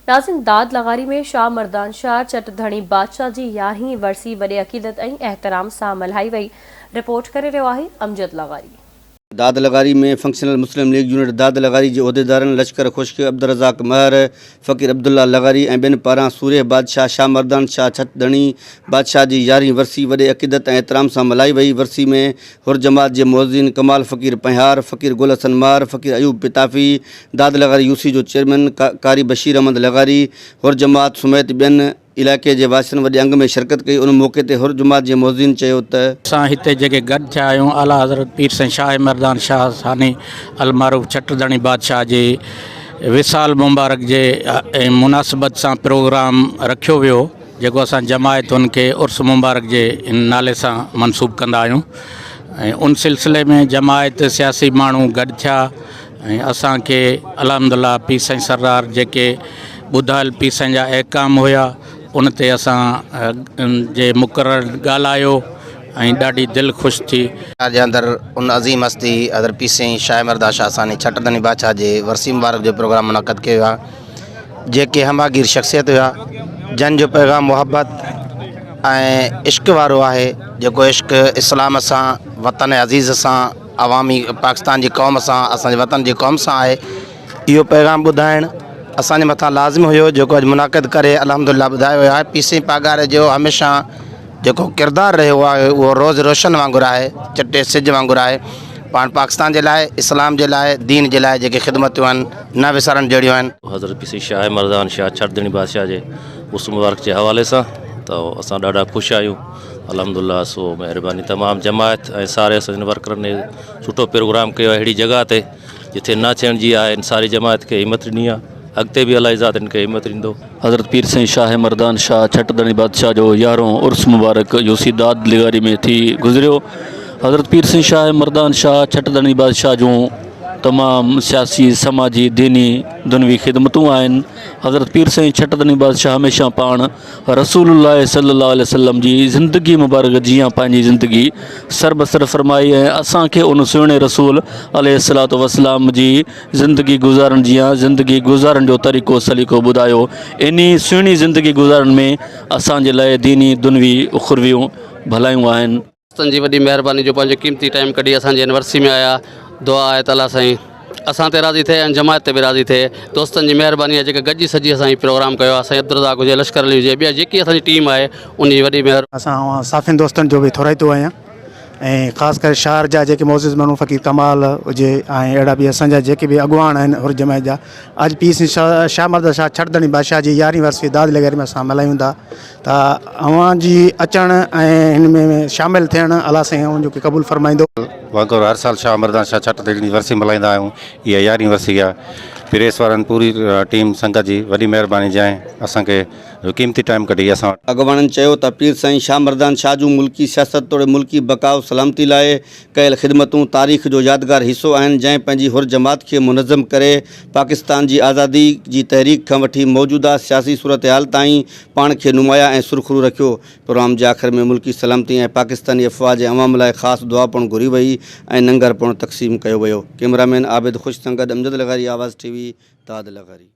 ناظرين داد لغاري ۾ شاهه مردان شاهه چٽ ڌڻي بادشاهه جي يارهين ورسي وڏي عقيدت ۽ احترام سان ملهائي وئي، رپورٽ ڪري رهيو آهي امجد لغاري. داد لغاري ۾ فنڪشنل مسلم ليگ يونٽ داد لغاري جي عهديدارن لشڪر خشڪ، عبدالرزاق مهر، فقير عبدالله لغاري ۽ ٻين پاران سورهيه بادشاهه شاهه مردان شاهه ڇت ڌڻي بادشاهه جي يارهين ورسي وڏي عقيدت ۽ احترام سان ملهائي وئي، ورسي ۾ حر جماعت جي معززين ڪمال فقير پنهيار، فقير گل حسن مهر، فقير ايوب پتافي، داد لغاري يوسي جو چيئرمين قاري بشير احمد لغاري، حر جماعت سميت ٻين علائقي جي واسين وڏي انگ ۾ شرڪت ڪئي، ان موقعي تي حر جماعت جي معززين چيو ته. اسان هتي جيڪي گڏ ٿيا آهيون اعليٰ حضرت پير سائين شاهه مردان شاهه ثاني المعروف ڇٽ ڌڻي بادشاهه جي وصال مبارڪ جي مناسبت سان پروگرام رکيو ويو جيڪو اسان جماعتن کي عرس مبارڪ جي نالي سان منسوب ڪندا آهيون ۽ ان سلسلي ۾ جماعت سياسي ماڻهو گڏ ٿيا ۽ اسان کي الحمد الله پير سائين سردار جيڪي ٻڌايل پير سائين جا احڪام هيا ان تي اسان جي مقرر ڳالهايو ۽ ڏاڍي دل خوش ٿي. جي اندر ان عظيم هستي حضرت پير سائين شاهه مردان شاهه ثاني ڇٽ ڌڻي بادشاهه جي ورسي مبارڪ جو پروگرام منعقد ڪيو ويو آهي جيڪي همه گير شخصيت هيا جن جو پيغام محبت ۽ عشق وارو آهي جيڪو عشق اسلام سان وطن عزيز سان عوامي پاڪستان جي قوم سان اسان جي وطن جي قوم سان آهي اهو پيغام ٻڌائڻ اسان جي مٿان لازم هيو جيڪو اڄ منعقد ڪري الحمد لله ٻڌايو ويو آهي پي سي پاڳاري جو هميشه جيڪو ڪردار رهيو آهي اهو روز روشن وانگر آهي چٽي سج وانگر آهي پاڻ پاڪستان جي لاء اسلام جي لاء دين جي لاء جيڪي خدمتون آهن نه وسارڻ جهڙيون آهن. حضرت پي سي شاهه مردان شاهه ڇڙدڻي بادشاهه جي عرس مبارڪ جي حوالي سان ته اسان ڏاڍا خوش آهيون الحمد الله سو مهرباني تمام جماعت ۽ ساري اسان جي ورڪرن ني سٺو پروگرام ڪيو آهي اهڙي جڳهه تي جتي نه ٿيڻ جي آهي ساري جماعت کي همت ڏني آهي اڳتي به الله ذات ان کي همت ڏيندو. حضرت پير سائين شاهه مردان شاهه ڇٽ ڌڻي بادشاهه جو يارهون عرس مبارڪ يوسي داد لغاري ۾ ٿي گذريو. حضرت پير سائين شاهه مردان شاهه ڇٽ ڌڻي بادشاهه جون تمام سياسي، سماجي، ديني، دنوي خدمتون آهن. حضرت پير سائين ڇٽ ڌڻي بادشاهه هميشه پاڻ رسول الله صلي الله عليه وسلم جي زندگي مبارڪ جيان پنهنجي زندگي سربسر فرمائي ۽ اسان کي ان سهڻي رسول عليه الصلوة والسلام جي زندگي گذارڻ جيان زندگي گذارڻ جو طريقو سليقو ٻڌايو. انهي سهڻي زندگي گذارڻ ۾ اسان جي لاء ديني دنوي اخرويون ڀلايون آهن. دوستن جي وڏي مهرباني جو پنهنجو قيمتي ٽائيم ڪڍي اسان جي هن ورسي ۾ آيا دعا آهي ته الله سائين اسان تي راضي ٿئي ۽ جماعت تي به راضي ٿئي دوستن جي مهرباني آهي جيڪا گڏجي سڄي اسان هي پروگرام ڪيو آهي سائين عبدالرزاق هجي لشڪر علي هجي ٻيا جيڪي اسان جي ٽيم آهي ان جي وڏي مهر اسان اوهان صافين دوستن جو به ٿورائتو آهيان ۽ خاص ڪري شهر جا جيڪي معزز ماڻهو فقير ڪمال هجي ۽ اهڙا به اسان جا جيڪي به اڳواڻ آهن حر جماعت جا اڄ پير سائين شاهه مرزا شاهه ڇڙدڻي بادشاهه جي يارهين ورسي داد لغاري ۾ اسان ملهايون ٿا ته اوهان جي اچڻ ۽ هن ۾ شامل ٿيڻ الله سائين اوهان جو کي قبول فرمائيندو. وانگر هر سال شاهه مردان شاهه ڇٽ تي ورسي ملهائيندا آهيون اها يارهين ورسي آهي پريس وارن پوري ٽيم سنگت جي وڏي مهرباني جنهن اسان کي قيمتي ٽائيم ڪڍي اسان وٽ. اڳواڻن چيو ته پير سائين شاهه مردان شاهه جون ملڪي سياست توڙي ملڪي بقاء و سلامتي لاء ڪيل خدمتون تاريخ جو يادگار حصو آهن جنهن پنهنجي حر جماعت کي منظم ڪري پاڪستان جي آزادي جي تحريڪ کان وٺي موجوده سياسي صورتحال تائين پاڻ کي نمايان ۽ سرخرو رکيو. پروگرام جي آخر ۾ ملڪي سلامتي ۽ پاڪستاني افواج ۽ عوام لاء خاص دعا پڻ گهري وئي ۽ ننگر پڻ تقسيم ڪيو ويو. ڪئميرا مين عابد خوش سان گڏ امجد لغاري آواز ٽي وي داد لغاري.